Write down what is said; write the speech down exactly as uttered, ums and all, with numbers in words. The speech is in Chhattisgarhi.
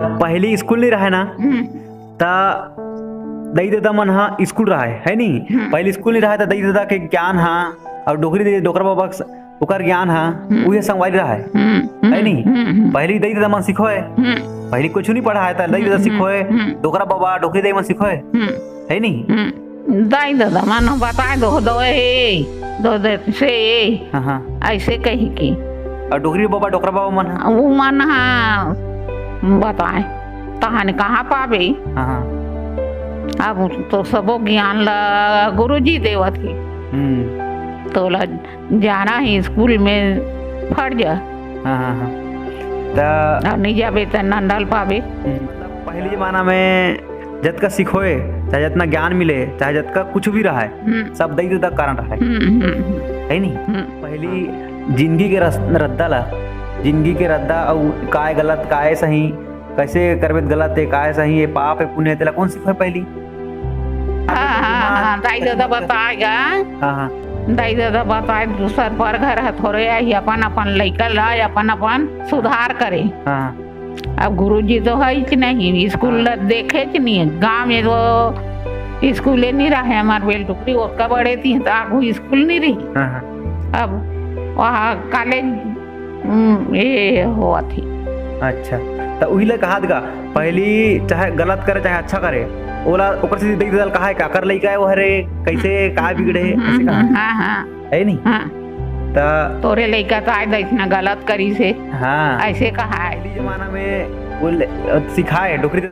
पहली स्कूल नहीं रहे ना, हम्म। त दई ददा मन हा स्कूल रहे, है नी? हम्म। पहली स्कूल नहीं रहे त दई ददा के ज्ञान हा, और डोकरी दे, डोकरा बाबा के स-, ओकर ज्ञान हा, हम्म। उहे संगवारी रहे, हम्म, है नी? हम्म, हम्म। पहली दई ददा मन सिखोए, हम्म। पहली कुछ नहीं पढ़ा है, त दई ददा हम्म, सिखोए, हम्म। डोकरा बाबा, डोकरी दई मन सिखोए, हम्म। है नी? हम्म। दाई ददा मन बताए दो, दो ए, दो दे से ए, हाँ, हाँ। ऐसे कही के। और डोकरी बाबा, डोकरा बाबा मन ह? वो मन ह बताए, तहन कहाँ पाबे? हाँ, हाँ। अब तो सबो ज्ञान ला गुरुजी देवत हे। हम्म। तोला जाना ही स्कूल में फट जा। हाँ, हाँ, हाँ। त और नहीं जाबे त नंदल पाबे। हम्म, मतलब पहली जमाना में जतका सिखोए, चाहे जतना ज्ञान मिले, चाहे जतका कुछ भी रहे, हम्म। सब दई ददा कारण रहे। हम्म, हम्म, हम्म। है नी? हम्म। पहली जिंदगी के रस-, रद्दा ला, जिंदगी के रद्दा अउ काय गलत, काय सही, कैसे करबे त गलत हे, काय सही हे, पाप हे, पुण्य हे, तेला कौन सिखोए पहली? हाँ, हाँ, हाँ, दाई ददा बताएगा। हाँ, हाँ। दाई ददा बताए, दूसर पर घर ह थोड़े आई, अपन, अपन लइका ला, अपन, अपन सुधार करे। हाँ। अब गुरुजी तो है कि नहीं, स्कूल हाँ। ल देखे कि नहीं, गाँव में तो स्कूले नहीं रहे, हमार बेल टुकड़ी ओतका बड़े थी, त आगू स्कूल नहीं रही। हाँ, हाँ। अब वहाँ कॉलेज, हम्म, ये होवत ही। अच्छा, त उही ला कहात गा, पहली चाहे गलत करे, चाहे अच्छा करे, ओला ओकर से दई ददा ल कहा है, काकर लइका है वो हरे, कैसे, का बिगड़े है, ऐसे कहा है। हाँ, हाँ। है नहीं? हाँ। त तोरे लइका त आए दइसना गलत करी से, हाँ। ऐसे कहा है। पहली जमाना में वो ले-, सिखाए, डोकरी